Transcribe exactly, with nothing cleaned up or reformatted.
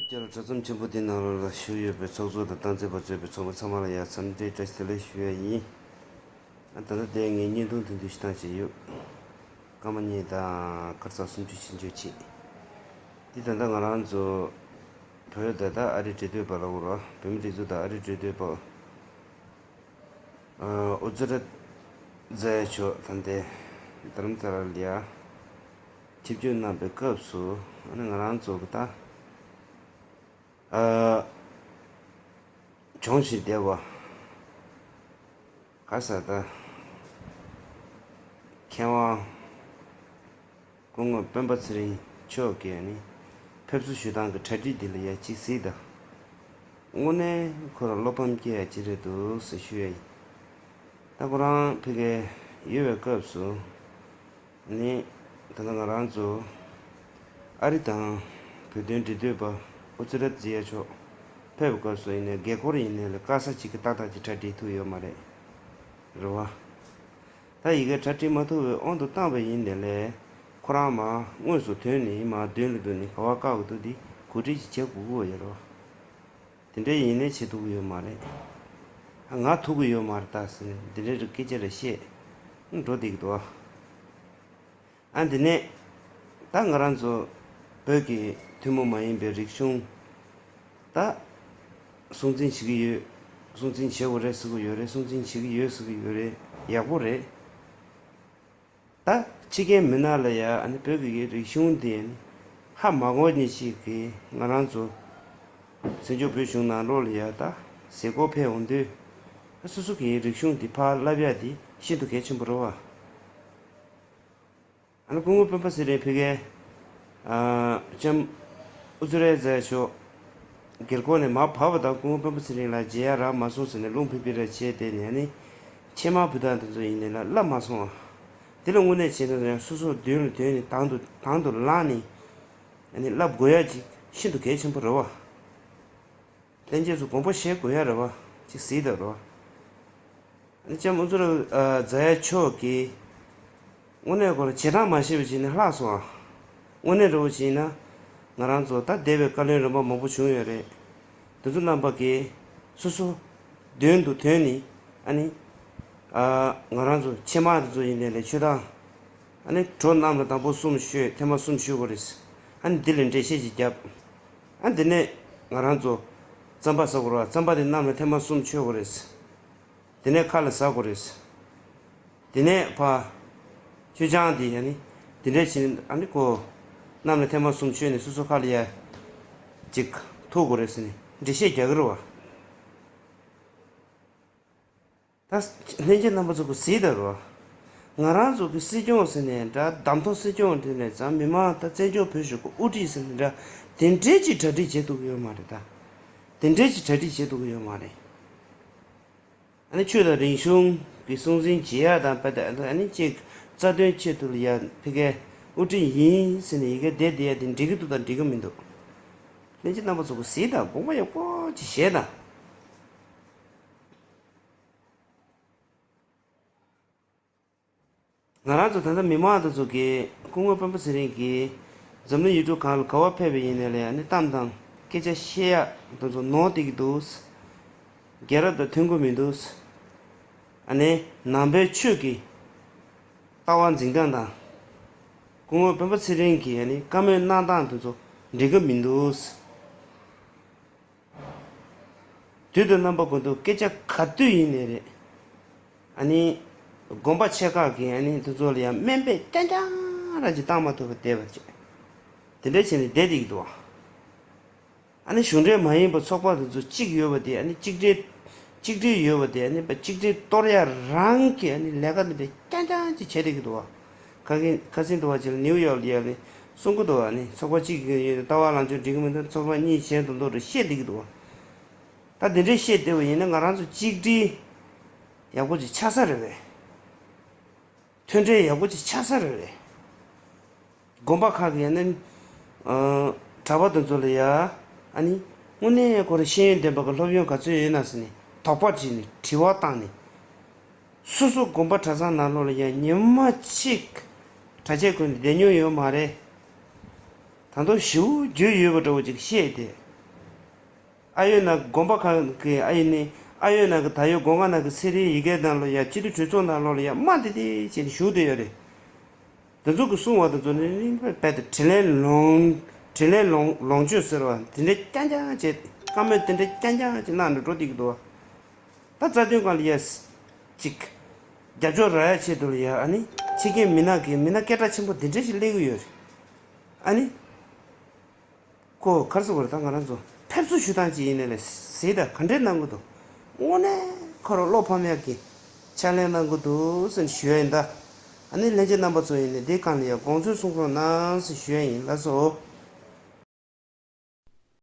བཅར་གྲྭ་ཚང་ཆེན་པོ་དེའི་ནང་ལ་བཞུགས་ཡོད་པའི་ཚོགས་གཙོ་དང་རྟ་མཛད་པ་གཙོས་པའི་ཚོགས་མི་ཚང་མ་ལ་ཡང་འཚམས་འདྲི་བཀྲ་ཤིས་བདེ་ལེགས་ཞུ་ཡ་ཡིན། ཨ། ད་ལྟ་དེ་ངས་བརྙན་ཐུང་ཐུང་ཐུང་ཞིག་བཏང་བཞིན་ཡོད། སྐར་མ་གཉིས་དང་སྐར་ཆ་སུམ་ཅུ་ཕྱིན་ཆོག་ཅིག་འདི་ད་ལྟ་ང་རང་ཚོ་བོད་དང་ད་ཨ་རིའི་འབྲེལ་མཐུད་པ་ལ་འོ་ར་བོད་མི་སྒྲིག་འཛུགས་དང་ཨ་རིའི་འབྲེལ་མཐུད་པ། ཨ། ཨུ་ཛི་ར་ཛ་ཡ་མཆོག་ད་ལྟའི་རྡ་རམ་ས་ལ་ལ་ཡ་ཆིབས་བསྒྱུར་གནང་པའི་སྐབས་སུ། ཨ་ནི་ང་རང་ཚོ་གི་ད་ཨ་གྱོང་ཞིག་བསྡད་པ། ག་ས་ད་མཁས་དབང་སྐུ་ངོ་སྤེན་པ་ཚེ་རིང་མཆོག་གིས་ནི་ཕེབས་བསུ་ཞུ་སྟངས་ཀྱི་གྲ་སྒྲིག་འདི་ལ་ཡ་གཅིག་གཟིགས་དང་། དངོས་གནས་ཁོ་རང་བློ་ཕམ་སྐྱེ་ཡ་གཅིག་རེད་འདུག་ཟེར་ཞུ་ཡ་ཡིན། ད་ཁོ་རང་ཕ་གིར་ཡོད་པའི་སྐབས་སུ་ནི། ད་ལྟ་ང་རང་ཚོ་ཨ་རི་དང་བོད་དོན་འབྲེལ་མཐུད་པ་ཨུ་ཛི་ར་ཛི་ཡ་མཆོག་ཕེབས་པའི་སྐབས་སུ་ཡིན་ནའི་སྒེར་འཁོར་ཡིན་ནའི་ལ་དཀའ་ས་གཅིག་གི་ཏག་ཏག་ཅིག་གྲ་སྒྲིག་ཐུབ་ཡོད་མ་རེད། རེད་བ། ད་ཡི་གེ་གྲ་སྒྲིག་མ་ཐུབ་པའི་དབང་དུ་བཏང་བ་ཡིན་ནའི་ལས་ཁོ་རང་མར་དངོས་སུ་ཐོན་ནས་མར་མདུན་ལ་འདུག་ནས་ག་བ་བཀག་གི་འདུག་འདི་གོ་སྒྲིག་ཅིག་བྱེད་དགོས་ཀྱི་ཡོད་རེད་བ། དེ་འདྲ་ཡིན་ནའི་བྱེད་ཐུབ་ཀྱི་ཡོད་མ་རེད། ཨ། ང་ཐུབ་ཀྱི་ཡོད་མ་རེད་ད་ཟེར་ནས་འདི་འདྲའི་སྐད་ཆ་རེ་བཤད་འགྲོ་བསྡད་ཀྱི་འདུག་ཨ། ཨ། འདི་ནས་ད་ང་རང་ཚོ་བོད་ཀྱི་ཐུན་མོང་མ་ཡིན་པའི་རིག་གཞུང་ད་སྲུང་བརྩི་བྱེད་ཀྱི་ཡོད། སྲུང་བརྩི་བྱེད་དགོས་རེད་ཟེར་གྱི་ཡོད་རེད། སྲུང་བརྩི་བྱེད་ཀྱི་ཡོད་ཟེར་གྱི་ཡོད་རེད། ཡག་པོ་རེད། ད་ཕྱི་རྒྱལ་མི་སྣ་ལ་ཡ་ཨ་ནི་བོད་ཀྱི་རིག་གཞུང་འདི་ཧ་མ་གོ་མཁན་ཞིག་གིས་ང་རང་ཚོ་བཙན་བྱོལ་བོད་གཞུང་ནང་ལོགས་ལ་ཡ་ད་ཟས་གོ་ཕེབས་འོང་དུས། ཨ། སོ་སོ་གི་རིག་གཞུང་འདི་ཕར་བསླབ་ཡ་འདི་ཤིན་ཏུ་གལ་ཆེན་པོ་རེད་བ། ཨ་ནི་སྐུ་ངོ་སྤེན་པ་ཚེ་རིང་ཕ་གིར། ཨ། ལྕམ་ཨུ་ཛི་ར་ཛ་མཆོག་སྒེར་འཁོར་ནས་མར་བབས་པ་དང་སྐུ་ངོ་སྤེན་པ་ཚེ་རིང་ལ་མཇལ་ཡ་རག་མ་སོང་ཟེར་ནས་རླུང་འཕུར་འཕུར་ར་བྱས་བསྡད་ནས། ཨ་ནི་ཕྱེ་མར་འབུལ་སྟངས་དེ་ཚོ་ཡིན་ནའི་ལ་བསླབ་མ་སོང་བ། དེ་ལ་དངོས་གནས་བྱས་ན་ཡང་སོ་སོ་མདུན་ལ་དོན་ནས་དང་དུ་དང་དུ་བླངས་ནས། ཨ་ནི་བསླབ་དགོས་ཡ་ཅིག་ཤིན་ཏུ་གལ་ཆེན་པོ་རེད་བ། ལྷན་རྒྱས་ཚོ་དགོངས་པ་བཞེས་དགོས་ཡ་རེད་བ། ཅིག་གཟིགས་དང་རོ། ཨ་ནི་ལྕམ་ཨུ་ཛི་ར་ཛ་ཡ་མཆོག་གིས་དངོས་གནས་ཁོ་རང་བྱེད་སྟངས་མ་ཤེས་པ་བྱས་ནས་ལྷག་སོང་ཨ། དངོས་གནས་འདྲ་བོ་བྱས་ན་ང་རང་ཚོ་ད་འདས་པའི་བཀའ་བློན་རིམ་པ་མང་པོ་བྱུང་ཡོད་རེད། དེ་ཚོ་རྣམ་པ་གིས་སོ་སོ་མདུན་དུ་ཐོན་ནས། ཨ་ནི་ཨ་ང་རང་ཚོ་ཕྱེ་མར་དེ་ཚོ་ཡིན་ནའི་ལས་མཆོད་སྟངས། ཨ་ནི་གྲོ་གནམ་ལ་དང་པོ་གསུམ་མཆོད། ཐེངས་མ་གསུམ་མཆོད་དགོས་རེད། ཨ་ནི་འདི་ལ་འགྲེལ་བཤད་ཅིག་བརྒྱབ། ཨ། འདི་ནས་ང་རང་ཚོ་རྩམ་པ་ཟ་དགོས་རེད་བ། རྩམ་པ་དེ་གནམ་ལ་ཐེངས་མ་གསུམ་མཆོད་དགོས་རེད། དེ་ནས་ཁ་ལ་ཟ་དགོས་རེད། དེ་ནས་ཕར་མཆོད་ཆང་དེ་ཨ་ནི་དེ་འདྲས་བྱས་ནས། ཨ་ནི་ཁོ་གནམ་ལ་ཐེངས་མ་གསུམ་མཆོད་ནས་སོ་སོ་ཁ་ལ་ཡ་ཅིག་ཐུག་དགོས་རེད་ཟེར་ནས་འགྲེལ་བཤད་རྒྱག་གི་རེད་བ། ད་ལྷན་རྒྱས་རྣམ་པ་ཚོ་གིས་གཟིགས་དང་རོ། ང་རང་ཚོ་གི་སྲིད་སྐྱོང་ཟེར་ནས་འདྲ། གདམ་ཐོག་སྲིད་སྐྱོང་དེ་ནས་ཙང་མི་མང་ད་བཙན་བྱོལ་བོད་གཞུང་གི་དབུ་ཁྲིད་ཟེར་ནས་འདྲ། དེ་འདྲས་ཅིག་གྲ་སྒྲིག་བྱེད་ཐུབ་ཀྱི་ཡོད་མ་རེད་ད། དེ་འདྲས་ཅིག་གྲ་སྒྲིག་བྱེད་ཐུབ་ཀྱི་ཡོད་མ་རེད། ཨ་ནི་ཆོས་དང་རིག་གཞུང་གི་སྲུང་འཛིན་བྱེད་ཡ་དང་། ཕ་ད་ཨ་ནི་ཅིག་རྩ་དོན་ཆེད་དུ་ལ་ཡ་ཕ་གིའི་དབུ་ཁྲིད་ཡིན་ཟེར་ནས་ཡི་གེ་བསྡད་བསྡད་ཡ་དེ་འགྲིག་གི་འདུག་དང་འགྲིག་གི་མི་འདུག། ལྷན་རྒྱས་རྣམ་པ་ཚོ་གིས་གཟིགས་དང་། དགོངས་པ་ཡག་པོ་ཅིག་བཞེས་དང་། ང་རང་ཚོ་ད་ལྟ་མི་མང་དེ་ཚོ་གིས་སྐུ་ངོ་སྤེན་པ་ཚེ་རིང་གིས་འཛམ་གླིང་ཡུལ་གྲུ་གང་ལ་ག་པར་ཕེབས་པ་ཡིན་ནའི་ལ་ཡ་ནི་གཏམ་དང་སྐད་ཆ་བཤད་ཡག་དེ་ཚོ་ནོར་བསྡད་ཀྱི་འདུག། རྒྱལ་རབས་དང་མཐུན་གྱི་མི་འདུག། ཨ་ནི་ནང་པའི་ཆོས་ཀྱི་ལྟ་བ་འཛིན་སྟངས་དང་། སྐུ་ངོ་སྤེན་པ་ཚེ་རིང་གིས་ཨ་ནི་བཀའ་མོལ་གནང་སྟངས་དེ་ཚོ་འགྲིག་གི་མི་འདུག། དུས་དང་རྣམ་པ་ཀུན་ཏུ་སྐད་ཆ་ག་དུས་ཡིན་ནའི་རེད། ཨ་ནི་དགོན་པ་ཆེ་ཁག་གིས་ཨ་ནི་དེ་ཚོ་ལ་ཡང་སྨན་པས་རྐྱང་རྐྱང་རང་ཅིག་བཏང་མ་ཐུབ་པ་བསྡད་པ་ཅིག། དེ་འདྲ་བྱས་ནས་བསྡད་བསྡད་ཀྱི་འདུག། ཨ་ནི་གཞུང་འབྲེལ་མ་ཡིན་པ་ཚོགས་པ་དེ་ཚོ་གཅིག་ཡོད་པ་དེ། ཨ་ནི་གཅིག་སྒྲིལ་གཅིག་སྒྲིལ་ཡོད་པ་དེ། ཨ་ནི་གཅིག་སྒྲིལ་གཏོར་ཡ་རང་གི་ཨ་ནི་ལས་ཀ་དེ་འདྲ་རྐྱང་རྐྱང་ཅིག་བྱས་བསྡད་ཀྱི་འདུག་བ། ཁ་སང་ཁ་སང་དུ་བ་ཅིག་ལ་ནིའུ་ཡོག་ལ་ཡ་ནི་གསུང་གི་འདུག་བ། ནི་ཚོགས་པ་གཅིག་ཡོད་ནི་ལྟ་བ་ལངས་ཕྱོགས་འགྲིག་གི་མི་འདུག། ཚོགས་པ་གཉིས་གཞན་དུ་འདུག་རེ་བཤད་བསྡད་ཀྱི་འདུག་བ། ད་དེ་འདྲའི་བཤད་བསྡད་པ་ཡིན་ན་ང་རང་ཚོ་གཅིག་སྒྲིལ་ཡག་པོ་ཅིག་ཆགས་ས་རེད་བས། མཐུན་སྒྲིལ་ཡག་པོ་ཅིག་ཆགས་ས་རེད་བས། དགོན་པ་ཁག་གི་ཡ་ནི་ཨ་གྲྭ་པ་དེ་ཚོ་ལ་ཡ། ཨ་ནི་དངོས་གནས་ཁོ་རང་ཤེས་ཡོན་ལྡན་པ་གི་སློབ་ཡོན་ག་ཚོད་ཡོད་ན་ཟེར་ནས་དོགས་པ་བྱས་ནས་དྲི་བ་བཏང་ནས། སོ་སོ་དགོན་པ་གྲྭ་ཚང་ནང་ལོགས་ལ་ཡ་ཉི་མ་གཅིག་གྲྭ་ཆས་གོན་ནས་བསྡད་མྱོང་ཡོད་མ་རེད། ད་དུང་ཞེ་པོ་རྒྱུས་ཡོད་པ་འདྲ་བོ་ཅིག་བཤད་དེ། ཨ་ཡོད་ན་དགོན་པ་ཁག་གི་ཨ་ཡིན་ནི་ཨ་ཡོད་ན་གི་ད་ཡོད་སྒོ་ང་ན་གི་ཚེ་རིང་ཡི་གེ་དང་ལོ་ཡ་སྤྱི་འཐུས་གྲོས་ཚོགས་ནང་ལོ་ལ་ཡ་མ་འདི་འདི་བྱས་ནས་བཞུགས་བསྡད་ཡོད་རེད། དེ་ཚོ་གི་གསུང་བ་དེ་ཚོ་ནི་རྦད་དེ་དྲིན་ལན་ལོངས་དྲིན་ལན་ལོངས་ལོངས་སྤྱོད་ཟེར་བ་དེ་འདྲའི་རྐྱང་རྐྱང་བྱས་བཀའ་མོལ་དེ་འདྲའི་རྐྱང་རྐྱང་བྱས་གནང་ནས་འགྲོ་བསྡད་ཀྱི་འདུག་བ། ད་རྩ་དོན་སྒང་ལ་ཡ་ཅིག་རྒྱབ་སྐྱོར་རག་ཡ་ཆེད་དུ་ལ་ཡ་ཨ་ནི་ཕྱི་རྒྱལ་མི་སྣ་གི་མི་སྣ་སྐད་གྲགས་ཆེན་པོ་དེ་འདྲ་ཞིག་སླེབས་ཀྱི་ཡོད་རེད། ཨ་ནི། ཁོ་ག་རེ་ཟེར་དགོས་རེད། ད་ང་རང་ཚོ་ཕེབས་བསུ་ཞུ་སྟངས་ཅིག་ཡིན་ནའི་ལས་ཟེར་ད་ག་འདྲས་གནང་གི་འདུག་དངོས་གནས་ཁོ་རང་བློ་ཕམ་ཡག་གི་ཕྱག་ལས་གནང་གི་འདུག་ཟེར་ནས་ཞུ་ཡ་ཡིན་ད། ཨ་ནི་ལྷན་རྒྱས་རྣམ་པ་ཚོ་ཡིན་ནའི་འདི་སྒང་ལ་ཡ་དགོངས་ཚུལ་གསུང་རོགས་གནང་ཟེར་ཞུ་ཡ་ཡིན། ལགས་སོ།